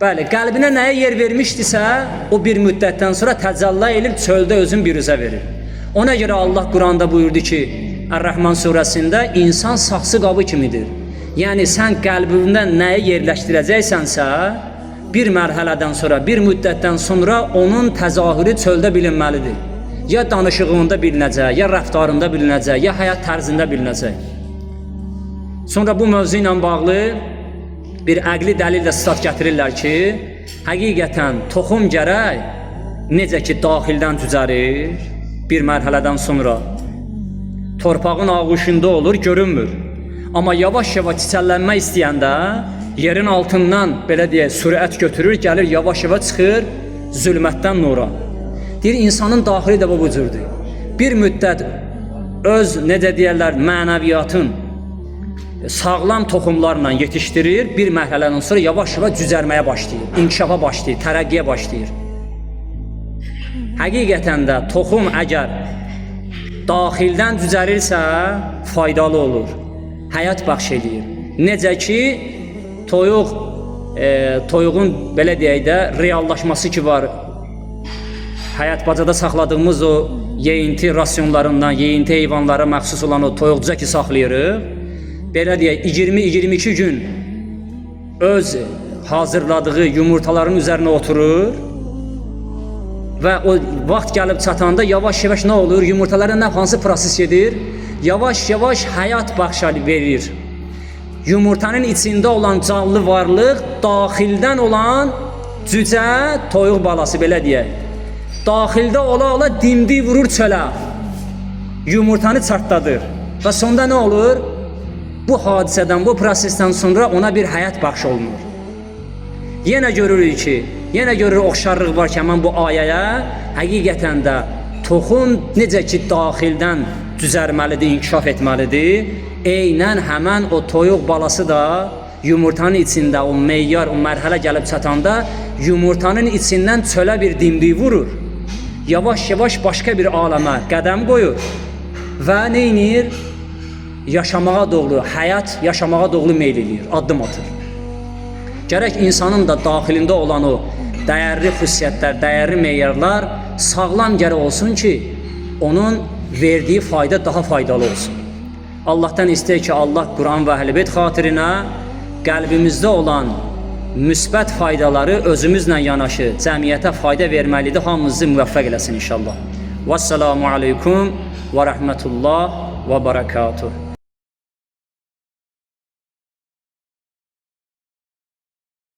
Bəli, qəlbinə nəyə yer vermişdisə, o bir müddətdən sonra təcəlli elib çöldə özün biruzə verir. Ona görə Allah Quranda buyurdu ki, Ər-Rəhman surəsində insan saxsı qabı kimidir. Yəni sən qəlbində nəyi yerləşdirəcəksənsə, bir mərhələdən sonra, bir müddətdən sonra onun təzahürü çöldə bilinməlidir. Ya danışığında bilinəcək, ya rəftarında bilinəcək, ya həyat tərzində bilinəcək. Sonra bu mövzu ilə bağlı bir əqli dəlil də sitat gətirirlər ki, həqiqətən toxum gərək necə ki daxildən cücərir bir mərhələdən sonra torpağın ağuşunda olur, görünmür. Amma yavaş-yavaş çiçəklənmək istəyəndə yerin altından belə deyək, sürət götürür, gəlir yavaş-yavaş çıxır zülmətdən nura. Deyir insanın daxili də bu cürdür. Bir müddət öz necə deyərlər, mənəviyyatın sağlam toxumlarla yetişdirir, bir mərhələdən sonra yavaş-yavaş cücərməyə başlayır, inkişafa başlayır, tərəqqiyə başlayır. Həqiqətən də toxum əgər daxildən cücərirsə, faydalı olur. Həyat bəxş eləyir. Necə ki toyuq toyuğun belə deyək də reallaşması ki var. Həyat bacada saxladığımız o yeyinti rasionlarından, yeyinti heyvanlara məxsus olan o toyuqca ki saxlayırıq. Belə deyək 20-22 gün öz hazırladığı yumurtaların üzərinə oturur və o vaxt gəlib çatanda yavaş-yavaş nə olur? Yumurtalara nə hansı proses gedir? Yavaş-yavaş həyat bəxş verir. Yumurtanın içində olan canlı varlıq daxildən olan cücə toyuq balası belə deyək. Daxildə ola-ola dimdik vurur çölə. Yumurtanı çartladır. Və sonda nə olur? Bu hadisədən, bu prosesdən sonra ona bir həyat bəxş olunur. Yenə görürük ki, yenə görürük oxşarlıq var ki, həmin bu ayəyə həqiqətən də toxum necə ki daxildən düzərməlidir, inkişaf etməlidir, eynən həmən o toyuq balası da yumurtanın içində o meyyar, o mərhələ gəlib çatanda yumurtanın içindən çölə bir dimdik vurur. Yavaş-yavaş başqa bir aləmə qədəm qoyur və nə edir? Yaşamağa doğru, həyat yaşamağa doğru meyl eləyir, addım atır. Gərək insanın da daxilində olan o dəyərli xüsusiyyətlər, dəyərli meyarlar sağlam gərək olsun ki, onun verdiyi fayda daha faydalı olsun. Allahdan istəyir ki, Allah Quran və Əhl-i Beyt xatirinə qəlbimizdə olan müsbət faydaları özümüzlə yanaşı cəmiyyətə fayda verməlidir. Hamımızı müvəffəq eləsin inşallah. Vəssalamu aleykum və rəhmətullah və barakatuh.